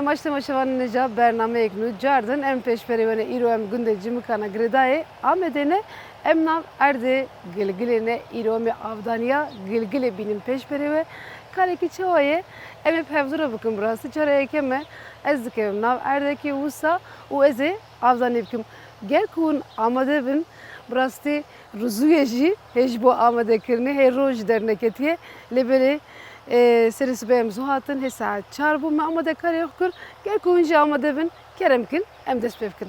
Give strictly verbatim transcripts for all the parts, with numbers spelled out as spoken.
Baş temaşevanên hêja, bernameyek nû cardin em pêşberê we ne. Îro em gundê Cimikana Girêdayê Amedê ne. Em nav erdê Gilgilê ne. Îro em ê avdaniya Gilgilê bînin pêşberê we. Karekî çawa ye? Em ê bi hevdû re bikin bi rastî. Cara yekem e ez dikevim nav erdekê wisa û ez ê avdanî bikim. Ger ku hûn amade bin, bi rastî rizûyê jî hê ji bo amadekirinê hê roj derneketiye. Lê belê, e, serê sibê em zû hatin, hê saet çar bû, me amadekarê xwe kir. Ger ku hûn jî amade bin, kerem kin, em dest pê bikin.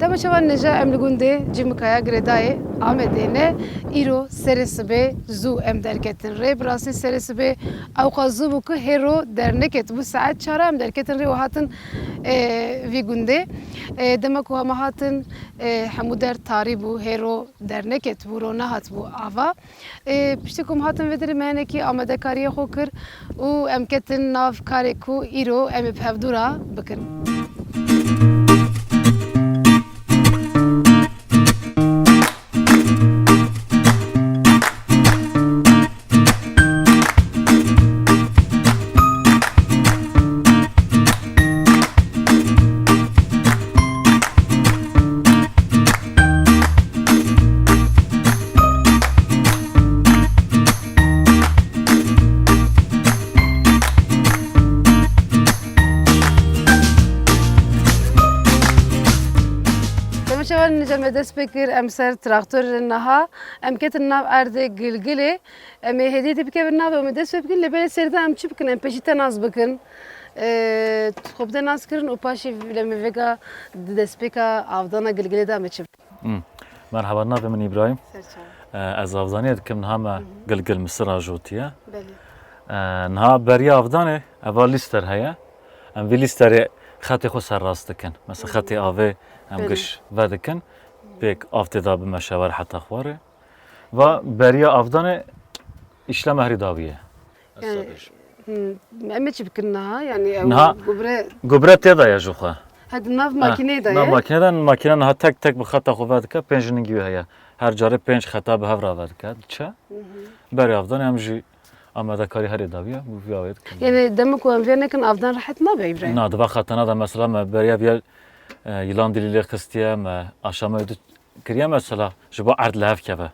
Temaşevanên hêja, em li gundê Cimikaya Girêdayê Amedê ne. Îro serê sibê zû em derketin rê. Bi rastî serê sibê ewqas zû bû ku hêro derneketibû. Saet çar em derketin rê û hatin, e, vî gundê. E, dema ku hema hatin, e, hemû der tarî bû, hêro derneketibû, ro nehatibû ava. Ê, piştî ku em hatin vê derê me hinekî amadekariyê xwe kir û em ketin nav karê ku îro em ê bi hevdû re bikin. Temaşevanên hêja, me dest pê kir, em ser traktorê re niha, em ketin nav erdê Gilgilê. Em ê hêdî hêdî bikevin navê, em ê dest pê bikin, lê belê sêrde em çi bikin? Em pêşî te nas bikin. Ee, xwe bide nas kirin û paşê lê em ê vêga di destpêka avdana Gilgilê de em ê çi bikin? Hmm. Merhaba, navê min Îbrahîm. Ser çav. Ee, ez avdaniyê dikim, niha me Hı hı. Gilgil Misir ajotiye. Belê. Ee, niha beriya avdanê eva lîster heye. Em vî lîsterê xetê xwe serrast dikin. Mesela Hı hı. Xetê avê em Belê. Giş vedikin. Pêk av tê de bimeşe wer heta xwarê. Va beriya avdanê îşlema herî dawî ye. Yani, hmm, em ê çi bikin niha? Yani ew Niha gubre gubre tê de ye ji xwe. Ha, di nav Ha, makîneyê de nav ye? Makîne de, makîne niha tek tek bi xeta xwe vedike, pênc ningî wê heye. Her carê pênc xeta bi hev re vedike, diçe. Hı hı. Berê avdanê em jî amadekarî herê dawî ye, bi vî awê dikin. Yani dema ku em vê nekin avdan rehet nabe, Îbrahîm? Na, di va xetana de mesela me beriya vîya, e, yîlan dilî lê xistiye, me aşamayê du kiriye mesela ji bo erd li hev keve.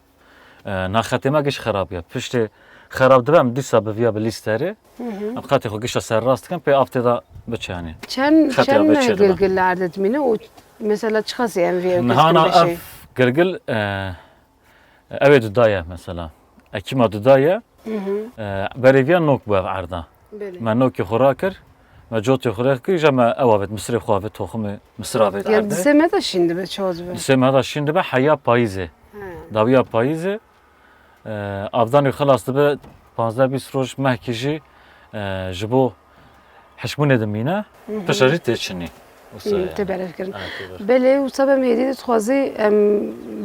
E, na xetê me giş xerab ye. Piştê xerab dibe em dîsa bi viya bi lîsterê. Hı hı. Em xetê xwe gişa serrast dikin, pê av tê de biçe yanî. Çend, Xetê çend avê meh çê dibe. Gilgil li erdê dimîne û mesela çiqasî em vê ew Niha kes na bikin ev beşê? Gilgil, e, ew ê dudaye mesela. Ekîma dudaye. Hı hı. E, berê viya nok bû ev erda. Belê. Me nokê xwe rakir, me cotê xwe rêx kir, îja me ew avêt, misirê xwe avêt, toxumê misir avêt Yani erdê. Di sê meh de şîn dibe, çawa dibe? Di sê meh de şîn dibe, heya payîzê. He. Dawiya payîzê, e, avdanê xilas dibe, panzdeh bîst roj mehkî jî, e, ji bo hişbûnê dimîne, Hı hı. Piştre jî tê çinî. Wisa Hı, ye. Tê berevkirin. Ha, tê berevkirin. Belê, wisa be em hêdî dixwazî em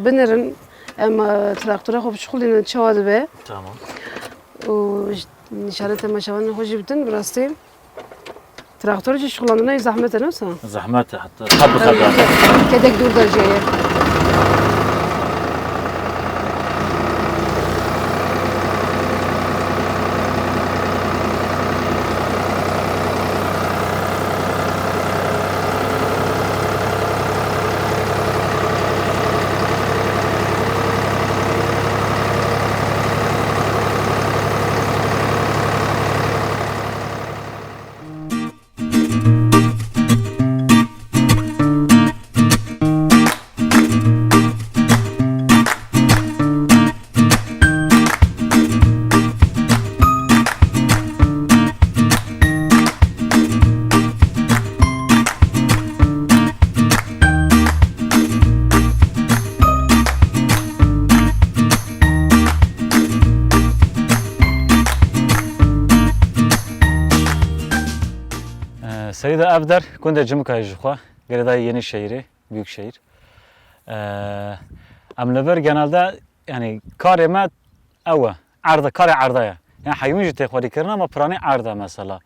binirin, em, e, traktora xwe bişixulînin, çawa dibe. Tamam. Û j-, nîşanê temaşevanên xwe jî bidin, bi rastî. Traktor jî şixulandina jî zehmet e, ne wisa? Zehmet e heta. Xet bi xet e. Kedek dûr de jê ye. Ev der gundê Cimikayê jixwe, girêdayî Yenîşehîrê, Büyükşehir. Ee, em li vir genelde, yani karê me ew e. Erda, karê erda ye. Yani heywan jî tê xwedî kirin ama piranî erd e mesela.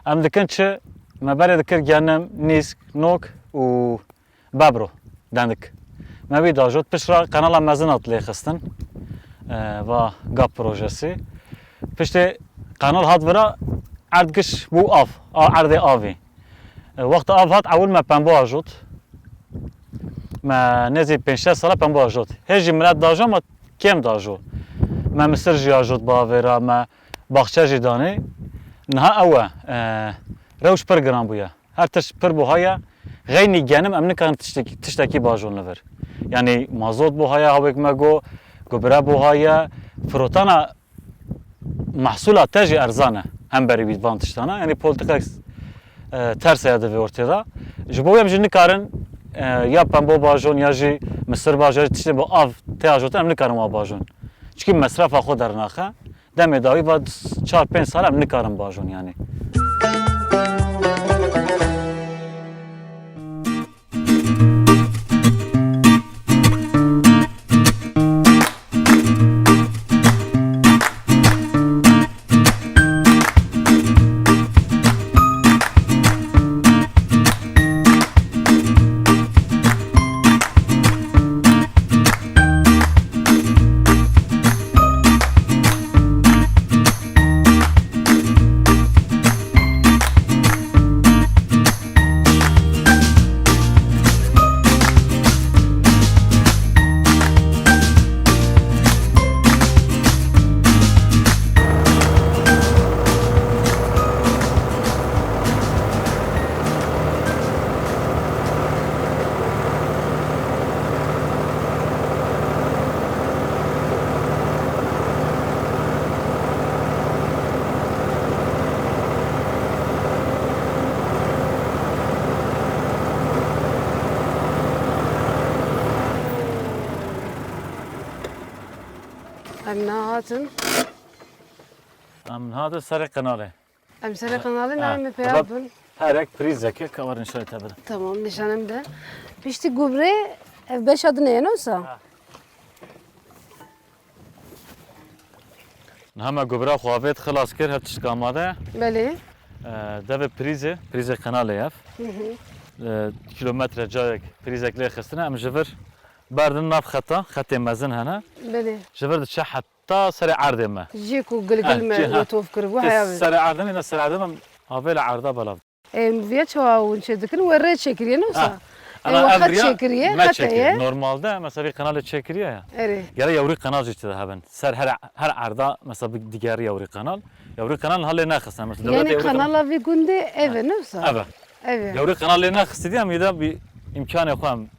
Em dikin çi? Me berê dikir genim, nîsk, nok û bebro, dendik. Me wî dajot. Pişt re qenala mezin hat lêxistin. Ee, va gap projesi. Piştê qenal hat vira erd giş bû av. A, erdê avî. E, wexta av hat, ewil me pembo ajot. Me nêzî pênc şeş sala pembo ajot. Hê jî milet dajo, me kêm dajo. Me misir jî ajot bavê re, me baxçe jî danê. Niha ew e, e, rewş pir giran bûye. Her tişt pir buha ye. Xeynî genim em nikarin tiştekî, tiştekî bajon li vir. Yanî mazot buha ye, hawêk me got, gubire buha ye. Firotana mehsûla te jî erzan e hemberî wî van tiştana. Yanî polîtîkek, e, ters heye di vê ortê de. Ji bo wê em jî nikarin, e, ya pembo bajon ya jî misir bajon ya jî tiştê bi av tê ajotin em nikarin wa bajon. Çikî mesrefa xwe dernaxe. Demê dawî va çar pênc sal em nikarin bajon yanî. Em nehatin. Em niha di serê qenalê. Em serê qenalê nayê, me pêya bin. Her yek prîzeke ka werin şöyle te birin. Tamam, nîşanim de. Piştî gubrê ev beşa din e, ne wisa? Ha. Niha me gubra xwe avêt xilas kir, her tişt amade. Belê. Ee, devê prîzê, prîzê qenalê ev. Hı hı. Ee, kilometre cayek prîzek lê xistine, em ji vir berdin nav xeta, xetê mezin hene. Belê. Ji vir diçe het ta serê erdê me. Jê ku gilgil me wetof kiribû, heya wê. Serê erdê me, ne serê erdê me, havêla erda belav. Em viya çawa hûn çê dikin? We rê çêkiriye, ne wisa? Em we xet çêkiriye, xet heye. Normalde, mesela, vê qenalê çêkiriye ya. Erê. Gere yewrî qenal jî tide hebin. Ser her, her erda, mesela, bi digerî yewrî qenal. Yewrî qenal halê nexistin. Mesela, dewleta yewrî qenal. Yanî qenala vî gundê ev e, ne wisa? Ev e. Ev e. Yewrî qenal lê nexistî diye, em îda bi îmkanê xwe em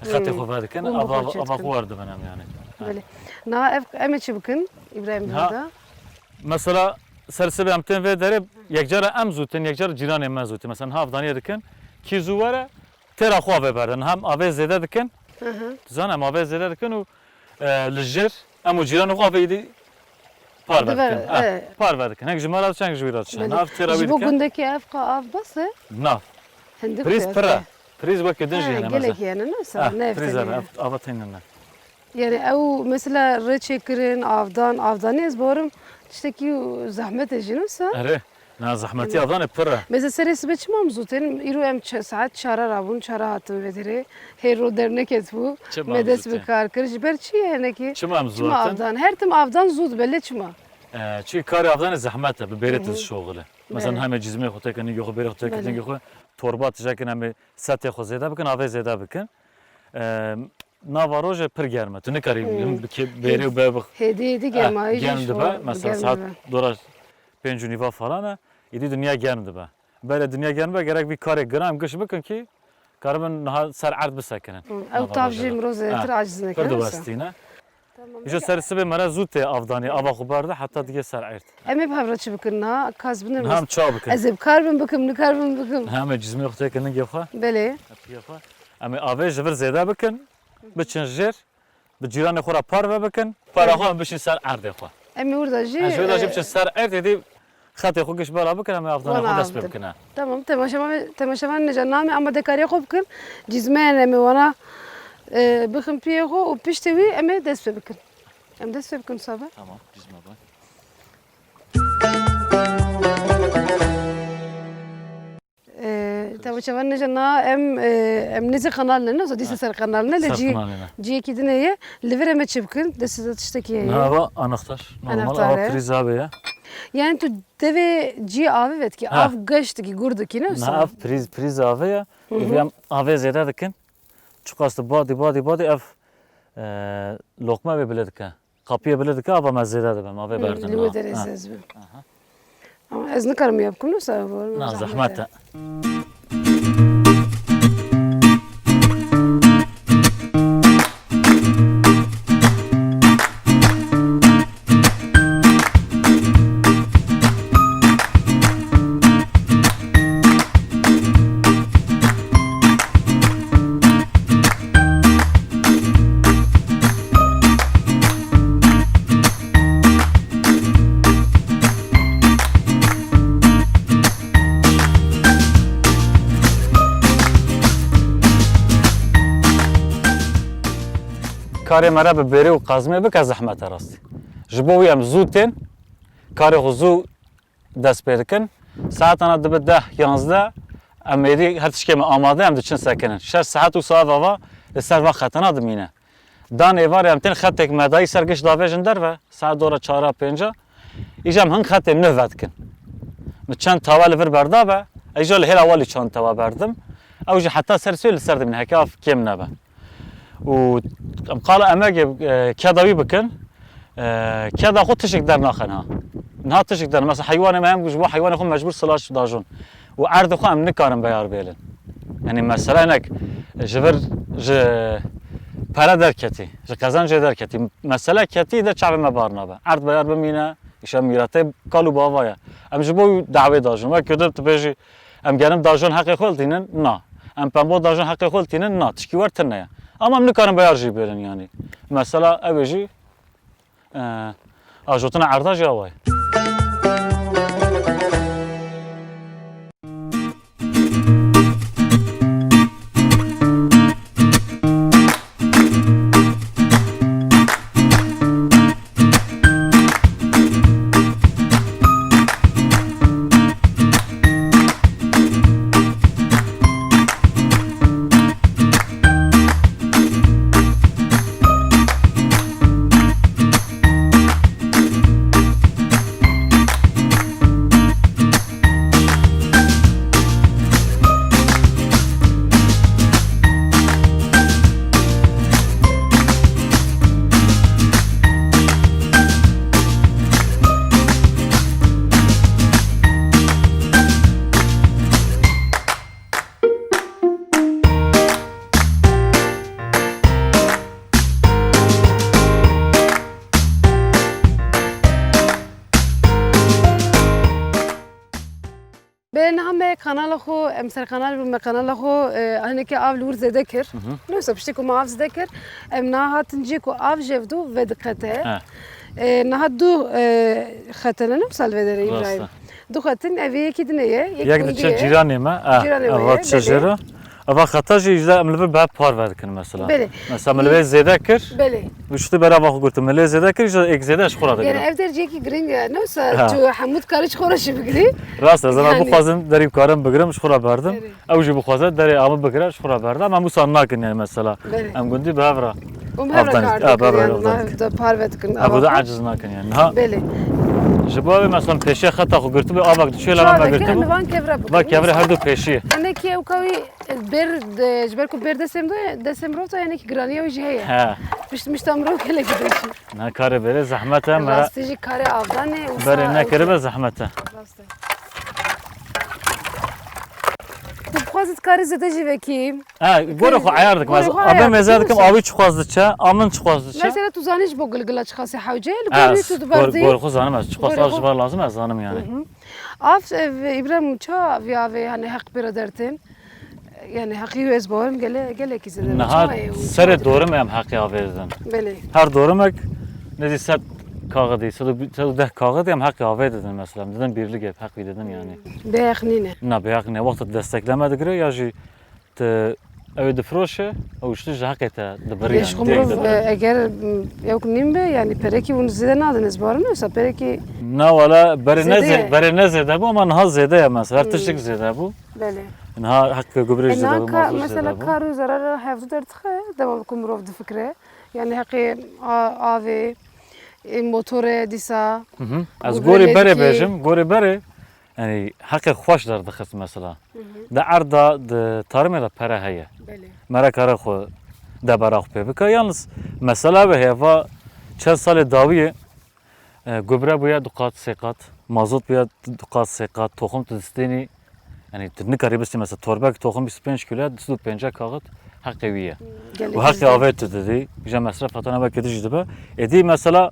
xetê xwe vedikine, ava xwe werdibin em yani. Belê. Na ev, em ê çi bikin, Îbrahîm Dada? Mesela, ser sibê em tên vê derê, yekcara em zûtin, yekcara cîranê me zûtin. Mesela, niha avdaniyê dikin, kî zû were, têra xwe avê berdin. Hem avê zêde dikin, tu zan em avê zêde dikin û, e, li jêr, em û cîranê xwe avê îdî parve dikin. Parve dikin. Heng ji me re diçe, heng ji wî re diçe. Nav têra wî dikin. Ji bo gundekê ev qa av bes e? Na. Hindik prîz pir e. Prîz weke din jî hene meze. Gelek hene, ne wisa, ne ev tenê. Ev ava tenê ne. Yani ew mesela rê çêkirin, avdan, avdanê ez bawerim tiştekî zehmet e jî, ne wisa? Erê. Na, zehmetî avdanê pir e. Mesela serê sibê çima em zû tên? Îro em çe-, saet çara rabûn, çara hatin vê derê. Hêro derneketibû. Me dest bi kar kir. Ji ber çi ye hinekî? Çima em zû hatin? Çima avdan? Her tim avdan zû dibe, lê çima? Ee, çünkü karê avdanê zehmet e, bi bêrê tu dişoxile. Mesela hemê cizmê xwe têkin ningê xwe, bêrê xwe têkin ningê xwe, torba tije kin, em ê setê xwe zêde bikin, avê zêde bikin. Ee, nava rojê pir germ e. Tu nikarî him bi kê-, bêrê û bê bix-, hêdî hêdî germayî germ dibe. Mesela saet dora pênc û nîva falan e. Îdî dinya germ dibe. Berê dinya germ be, gerek vî karê giran giş bikin kî karibin niha ser erd bisekinin. Ew tav jî mirov zêdetir aciz nekin. Pir diwestîne. Îjo ser sibê me re zû tê avdanê, ava xwe berde, heta dige ser erd. Em ê bi hev re çi bikin na? Kaz binin. Niha em çawa bikin? Ez ê bi kar bin bikim, nikar bin bikim. Niha em ê cizmê xwe têkin ningê xwe. Belê. Hepiyê xwe. Em ê avê ji vir zêde bikin, biçin jêr, bi cîranê xwe re parve bikin, para xwe em bişin ser erdê xwe. Em ê wir de jî, em ji wir de jî, e, biçin ser erdê dê Xetê xwe giş bela bikin, em ê avdanê xwe dest pê bikin. Tamam, temaşevan, temaşevan nêca namê amadekariya xwe bikin. Cîzmeyên em ê wana, e, bixin piyê xwe û piştî wî em ê dest pê bikin. Em dest pê bikin sabe. Tamam, cîzme bak. E, temaşevan nêca na em, e, em nêzî qenal ne, ne, dîsa ser qenal ne, lê cî-, ciyekî din heye. Li vir em ê çi bikin? Destê de tiştekî heye. Na, ava anahtar. Normal, anahtar ava e. Prîz avê ye. Yani tu devê cî avê vedikî, av geş dikî, gur dikî, ne wisa? Na, ev prîz, prîz avê ye. Hı hı. Êdî em avê zêde dikin. Çiqas tu badî, badî, badî ev, e, loqme vê bile dike. Qapiyê bile dike, ava me zêde dibe, me avê berdin. Li wê derê ez bim. Aha. Ama ez nikarim ya bikim, ne wisa? Na, zehmet e. Karê me re bi bêrê û qazmê bike zehmet e rastî. Ji bo wî em zû tên, karê xwe zû dest pê dikin. Saetana dibe deh, yanzdeh, em êdî her tişkê me amade, em diçin sekinin. Şeş saet û saet ava li ser van xetana dimîne. Dan êvarê em tên xetek medayî ser giş davêjin derve, saet dora çara pênca. Îja em hin xetê nû vedikin. Min çend tawe li vir berdabe, ez jî li hêla welî çend tawe berdim. Ew jî heta ser sê li ser dimîne, heke av kêm nebe. Û em qala emegê, e, keda wî bikin. E, keda xwe tişik dernaxe niha. Niha tişik dernaxe. Mesela heywanê me hemû ji bo heywanê xwe mecbûr silaş dajon. Û erdê xwe em nikarin beyar bêlin. Yanî mesela hinek ji vir ji pere derketî, ji qezencê derketî. Mesele ketî de çavê me bar nabe. Erd beyar bimîne, îşe mîratê kal û bava ye. Em ji bo wî dawê dajon. Wek ku tu bêjî, em genim dajon heqê xwe tînin? Na. Em pembo dajon heqê xwe tînin? Na. Tişkî wer tune ye. Ama em nikarin beyar jî bêlin yanî. Mesela ew ê jî, e, ajotina erda jî awa ye. Belê niha me kanala xwe, em ser kanal bûn, me kanala xwe, e, hinekî av li wir zêde kir. Hı hı. Ne wisa piştî ku me av zêde kir, em niha hatin cihê ku av jê ve dû vediqete. He. E, niha du, e, xetene ne wisa li vê derê, Îbrahîm. Rast e. Du xetin, ev yekî din e, yek gundî ye. Yek diçe cîranê me. Ah, cîranê me ye, belê. Eva diçe jê re. Eva xeta jî îjde em li vir bi hev parve dikin mesela. Belê. Mesela min li vê zêde kir. Belê. Û şitî bera va xwe girtin. Min lê zêde kir, îjde êk zêde ji xwe re digirim. Yani ev der cihekî giring e. Ne wisa tu hemû dikarî ji xwe re jî bigirî. Rast e, ez ema bixwazim derî bikarim bigirim, ji xwe re berdim. Belê. Ew jî bixwaze derê ava bigire, ji xwe re berde. Em wisa nakin yani mesela. Belê. Em gundî bi hev re. Û bi hev re kar dikin, yani, nav de parve dikin. Ev de aciz nakin yani. Ha. Belê. Ji bo ev mesela pêşiya xeta xwe girtibû, avak diçû, lava me girtibû. Van kevre bikin. Va kevre her du pêşiyê. Hinekî ew kawî bêr de, ji ber ku bêr destê min de, destê min rota hinekî giraniya wî jî heye. He. Pişt mişta mirov gelek diçî. Ne karê bêrê zehmet e, me. Rastî jî karê avdanê û berê nekiribe zehmet e. Rast e. Tu bixwazî dikarî zêde jî vekî. Ha, gorê xwe eyar dikim. Ez abe mêze dikim, avî çiqas diçe, a min çiqas diçe. Mesela tu zanî ji bo gilgila çiqasî hewce ye, li gorî tu diberdî. Gorê xwe zanim ez, çiqas av ji ber lazim ez zanim yani. Hı hı. Av, ev, Îbrahîm, ça vî avê, yani heq pê re dertên? Yani heqî wê ez bawerim gele, gelekî zêde. Niha serê dorim em heqî avê didin. Belê. Her dorimek nêzî sed kaxidî, sed û deh kaxidî em heqê avê didin mesela. Em didin birligê, heq wî didin yani. Bêheq nîne. Na, bêheq nîne. Wexta tu destekleme digire ya jî tu ew ê difiroşe, ew ji tu ji heqê te dibirî yani. Lêş xwe direkt mirov, dibirî. E, eger, m, ewk nîn be, yani perekî hûn zêde nadin, ez bawer im, wisa perekî. Na, wala berê ne zêde zê-, ye. Berê ne zêde bû ama niha zêde ye mesela. Her tiştik zêde bû. Belê. Niha heqê gubrê jî zêde bû, mazot jî zêde bû. E, naka, mesela kar û zerara hevdû derdixe, dema ku mirov difikire. Yani heqê a-, avê, e, motorê dîsa. Hı hı. Ez gubre gorê berê lê dikî. Bêjim, gorê berê, yani heqê xweş derdixist mesela. Hı hı. Di erda, di tarimê de pere heye. Belê. Mere kare xwe debera xwe pê bike. Yalnız mesela ve heye va çend salê dawiyê, e, gubre bûye du qat, sê qat, mazot bûye du qat, sê qat, toxum tu distênî, yani tu nikarî bistî mesela torbek toxum bîst û pênc kilo, du sed û pêncî kaxit heqê wî ye. Gelek û heqê avê tu didî, îja mesref hatana weke dijî dibe. Êdî mesela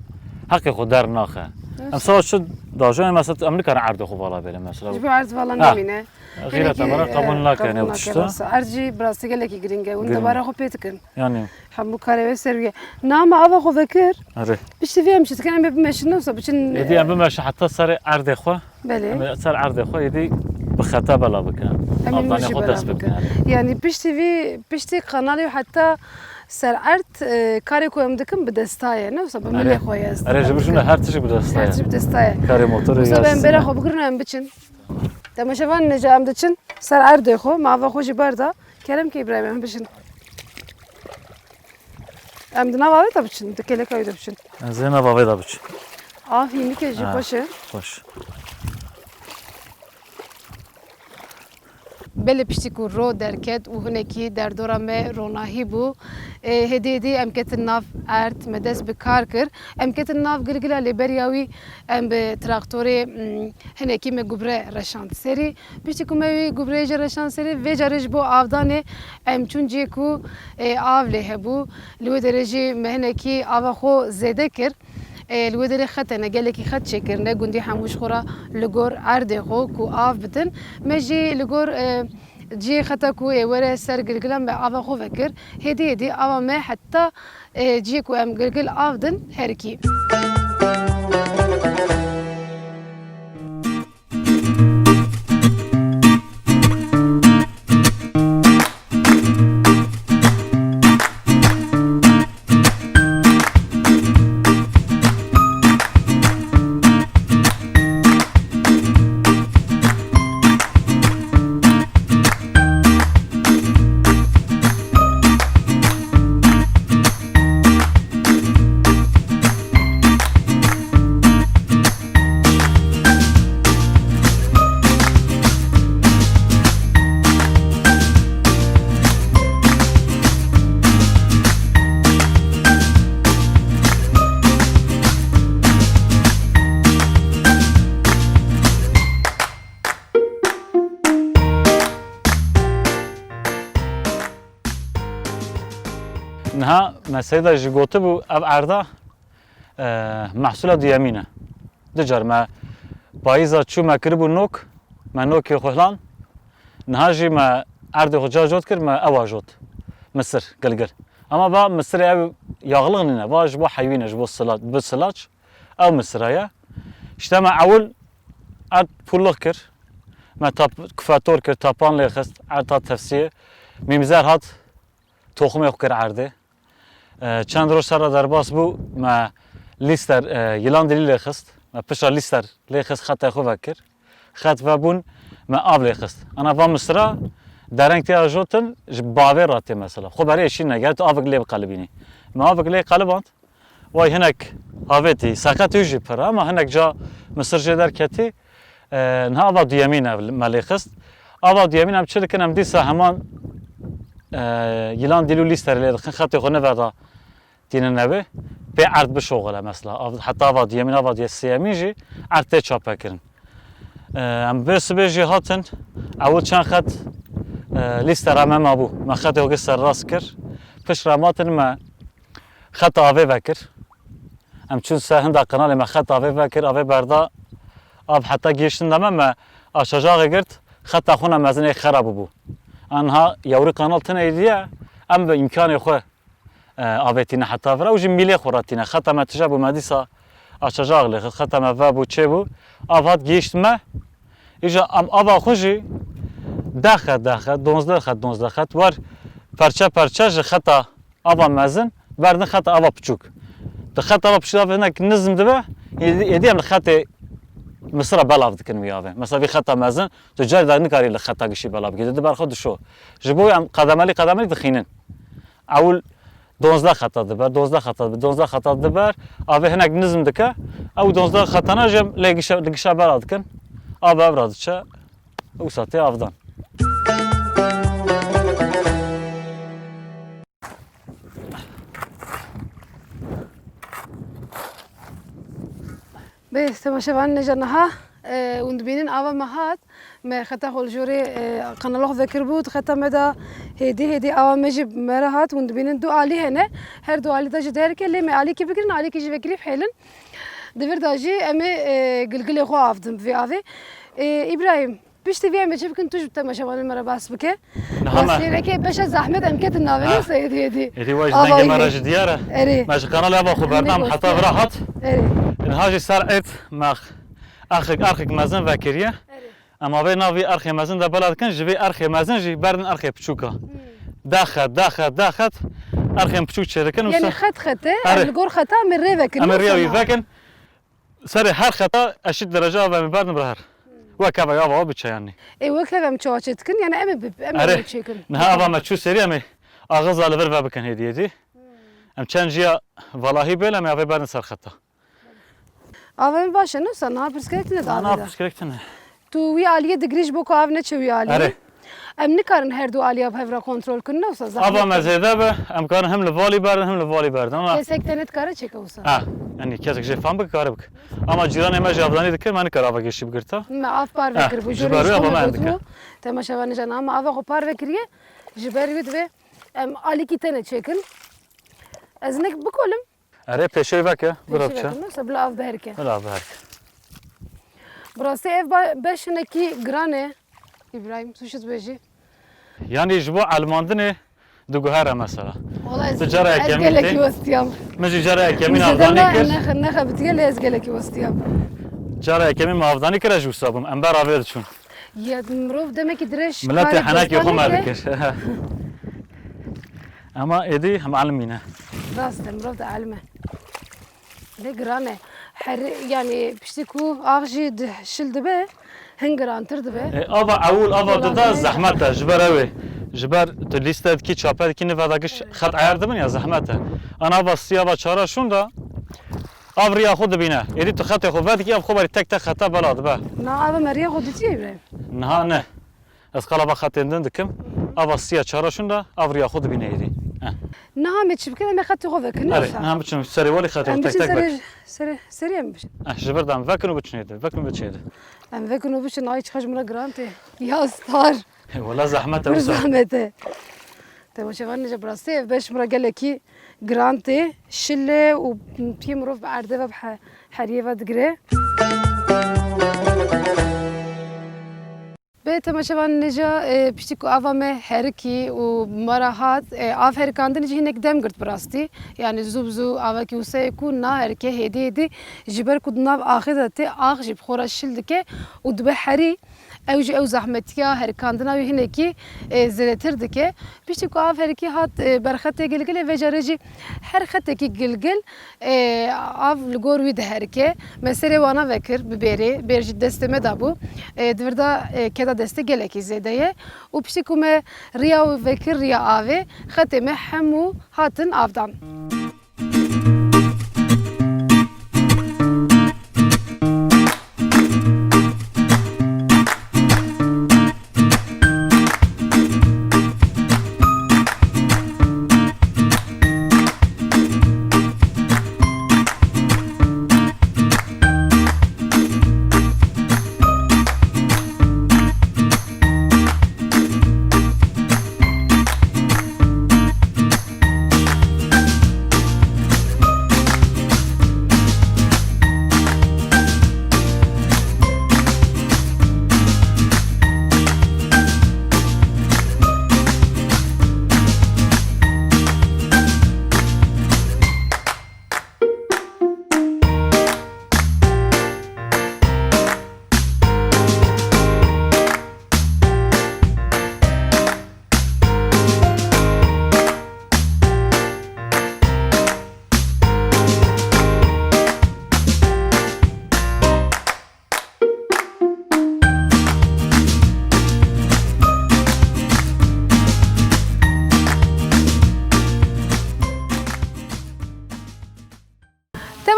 heqê xwe dernaxe. Em sawa çi dajon mesela em nikarin erdê xwe vala bêrin mesela. Ji bo erd vala nemîne. Xîret Hinekî, emre qebûl e, nake, qebûl ne nake, tişta. Rast. Erd jî bi rastî gelekî girîng e. Hûn debara xwe pê dikin. Yani. Hemû karê wê ser wî ye. Na, me ava xwe vekir. Erê. Piştî vê em çi dikin, em ê bimeşin, ne wisa biçin. Êdî em bimeşin heta serê erdê xwe. Belê. Em ê ser erdê xwe êdî bi xete bela bikin. Em ê avdanê xwe dest bikin. Yani piştî vî, piştî kanalê heta ser erd, e, karê ku em dikin bi desta ye, ne wisa bi milê xwe ye. Erê, ji bo şûna her tişt bi desta ye. Her tişt bi desta ye. Karê motorê ya. Wisa em bera xwe bigirin em biçin. Temaşevan, nêca em diçin ser erdê xwe, me ava xwe jî berda. Kerem ke Îbrahîm, em biçin. Em di nav avê de biçin, di kêleka wî de biçin. Ez ê nav avê de biçin. Av hînik e jî xweş e. Xweş. Belê piştî ku ro derket û hinekî derdora me ronahî bû, e, hêdî hêdî em ketin nav erd, me dest bi kar kir. Em ketin nav gilgila lê beriya wî em bi traktorê, mm, hinekî me gubre reşand serî. Piştî ku me wî gubreyê jî reşand serî, vê carê ji bo avdanê em çûn cihê ku, e, av lê hebû. Li wê derê jî me hinekî ava xwe zêde kir. E, li wê derê xet hene, gelekî xet çêkirine, gundî hemû ji xwe re li gor erdê xwe ku av bidin. Me jî li gor, e, cihê xeta ku ê were ser gilgila me ava xwe vekir. Hêdî hêdî ava me heta, e, cihê ku em gilgil av din herikî. Niha me serî de jî gotibû, ev erda, e, mehsûla duyemîn e. Du car me payîza çû me kiribû nok, me nokê xwe hilan. Niha jî me erdê xwe ca jot kir, me ew a jot. Misir, gilgil. Ama va misirê ew yaxlix nîne, va ji bo heyvîn e, ji bo sila-, bi silaç. Ew misira ye. Îşte me ewil erd pûlix kir. Me tap-, kufetor kir, tapan lê xist, erd hat tefsiyê. Mîmzer hat, toxumê xwe kir erdê. E, çend roj ser re derbas bû, me lîster, e, yilan dilî lê xist. Me pişta lîster lê xist, xetê xwe vekir. Xet vebûn, me av lê xist. Ana va misira, dereng tê ajotin, ji bavê re tê mesela. Xwe berê êşî nege, tu avik lê biqelibînî. Me avik lê qeliband, way hinek avêtî, seqet wî jî pir e, ama hinek ca misir jê derketî. E, niha ava duyemîn e me lê xist. Ava duyemîn em çi dikin, em dîsa heman, e, yilan dîl û lîsterê lê dixin, xetê xwe niveda tînin nevê, pê erd bişoxile mesela. Av-, heta ava duyemîn, ava duye-, sêyemîn jî erd tê çapekirin. E, em vê sibê jî hatin, ewil çend xet, e, lîstera me mabû. Me xetê xwe serrast kir. Pişt re em hatin me xet avê vekir. Em çûn ser hinda qenalê me xet avê vekir, avê berda, av heta gihiştin de me, me aşajaxê girt, xeta xwe ne mezin ê xera bûbû. Anha yewrî qenal tune êdî ye, em bi îmkanê xwe, e, avê tîne heta vira û jî mîlê xwe re tîne. Xeta me tije bû, me dîsa Açacax lê xeta me vebû, çêbû. Av hat gihîşt me. Îja em ava xwe jî deh xet, deh xet, donzdeh xet, donzdeh xet wer perçe perçe ji xeta ava mezin berdin xeta ava piçûk. Di xeta ava piçûk de hinek nizm dibe, êdî, êdî em li xetê misira belav dikin wî avê. Mesela vî xeta mezin, tu carî de nikarî li xeta gişî belav bikî. Tu di ber xwe dişo. Ji bo em qedemelî qedemelî dixînin. Ewil donzdeh xeta diber, donzdeh xeta diber, donzdeh xeta diber. Avê hinek nizm dike. Ew donzdeh xetana jî em lê gişe, li gişa belav dikin. Av ev ra diçe. Wisa tê avdan. Bê, temaşevanên hêja niha, e, hûn dibînin ava me hat. Me xeta xwe li jorê, e, qanala xwe vekiribû, di xeta me de hêdî hêdî ava me jî me re hat. Hûn dibînin du alî hene. Her du alî de jî derke, lê me alîkî bigirin, alîkî jî vekirî bihêlin. Di vir de jî em ê, e, gilgilê xwe avdin bi vê avê. E, Îbrahîm, piştî vê em ê çi bikin, tu ji temaşevanên me re behs bike. Niha me Rastiyê neke beşa zehmet em ketin navê Ha. Neyse êdî êdî. Êdî waj Ava dengê me re êdî. Jî diyar e. Erê. Me ji kanalê ava xwe bernam heta vira hat. Erê. Niha jî ser êd me erxik, erxik mezin vekiriye. Erê. Em avê nav vî erxê mezin de bela dikin, ji vê erxê mezin jî berdin erxê piçûka. Hmm. Deh xet, deh xet, deh xet erxên piçûk çêdikin. Yanî wisa xet xet e, Erê. Em li gor xeta em ê rê vekin, Em ê wisa rêya wî niha? Vekin. Serê her xeta eşît derece ava em ê berdin bira her. Hmm. Wek ava ava biçe yanî. Ê, wek hev em çawa çê dikin? Yanî em ê bi-, em ê Erê. Çêkin. Niha ava me çû serî em ê axiza li vir ve bikin hêdî hêdî. Hmm. Em çend jiya valahî bêl em ê avê berdin ser xeta. Ava min baş e, ne wisa niha pirsgirêk tune di Niha avê de. Pirsgirêk tune. Tu wî aliyê digirî ji bo ku av neçe wî aliyê. Erê. Em nikarin her du aliya bi hev re kontrol kin, ne wisa zehmet Ava me e. Zêde be, em karin him li valî berdin, him li valî berdin. Ama Kesek te nedikare çêke wisa. Ha, yanî kesek jê fam bike, kare bike. Ama cîranê me jî avdanî dikir, me nikar ava gêşî bigirta. Me av parve Ha, kiribû, ji jorê ber wê ji ava xwe me me dike. Temaşevanê can, ama ava xwe parve kiriye, ji ber wî divê em alîkî tenê çêkin. Ez nek bikolim. Erê, pêşê veke, bira Pêşî biçe. Vekin, wisa bila av biherike. Bila biherike. Bi rastî ev ba-, beş hinekî giran e. Îbrahîm, tu şit bêjî. Yanî ji bo elmandinê diguhere mesela. Wala ez, Tu cara ez yekemîn gelekî tê. Westiyam. Min jî cara yekemîn Min avdanî ne, kir. Ne, nexebitiye lê ez gelekî westiyam. Cara yekemîn min avdanî kir, ez jî wisa bûm. Em ber avê diçûn. Ya mirov demekî dirêj Miletê karê henekê xwe destane me ke. Dikir. Ema êdî hem elimîne. Rast e, mirov de elime. Lê giran e. Her, yanî piştî ku ax jî di, şil dibe, hin girantir dibe. E, ava ewil, ava Dolan dida dibe. Zehmet e, ji ber ew ê. Ji ber tu lîste dikî, çape dikî, nive de giş xet eyar dibin ya, zehmet e. An ava sî, ava çara şûn de, av riya xwe dibîne. Êdî tu xetê xwe vedikî, ev xwe berî tek tek xeta bela dibe. Na ava me riya xwe ditiye be. Niha ne. Ez qala va xetên din dikim. Ava siya çara şûn de, av riya xwe dibîne êdî. Eh. Niha me çi bikin, em ê xetê xwe vekin, Erê, wisa? Niha biçin serê walî xetê Em xwe tek biçin tek serê, vek. Serê, serê em biçin. Eh, ji vir de em vekin û biçin êdî. Vekin û biçin êdî. Em vekin û biçin, ay çiqas ji min re giran tê. Ya star. Wela zehmet e Pir wisa. Zehmet e. Temaşevanê ji bi rastî ev beş min re gelekî giran tê. Şil e û piyê mirov bi erdê ve bi he-, heriyê ve digire. Bê temaşevanê nêja, e, piştî ku ava me herikî û me re hat, e, av herikandinê jî hinek dem girt bi rastî. Yanî zû bi zû avekî wisa ye ku naherike hêdî hêdî, ji ber ku di nav axê de tê, ax jî bi xwe re şil dike û dibe herî. Ew jî ew zehmetiya herikandina wî hinekî, e, zêdetir dike. Piştî ku av herikî hat, e, ber xetê gilgilê, vê carê jî her xetekî gilgil, e, av li gor wî diherike. Me serê wana vekir bi bêrê, bêr jî destê me de bû. E, di vir de, e, keda destê gelekî zêde ye. Û piştî ku me riya wî vekir, riya avê, xetê me hemû hatin avdan.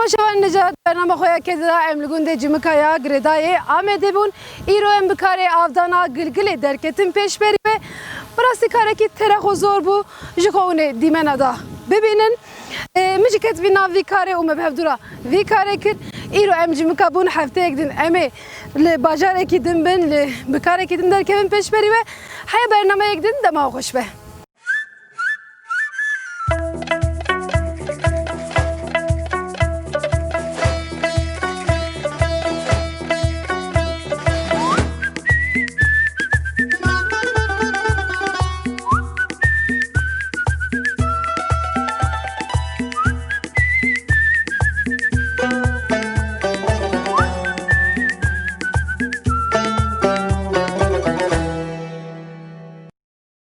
Şevan Necat, bernama xwe ya kedira em li gundê Cimika ya Girêdayê Amedê bûn. Îro em bi karê avdana gilgilê derketin pêşberî ve. Bi rastî karekî terex û zor bû. Ji xwe hûn ê dîmena da bibînin. E, min jî ket vî nav vî karê û me bi hevdû re vî karê kir. Îro em Cimika bûn, hefteyek din em ê li bajarekî din bin, li bi karekî din derkevin pêşberî ve. Heya bernameyek din, dema xweş be.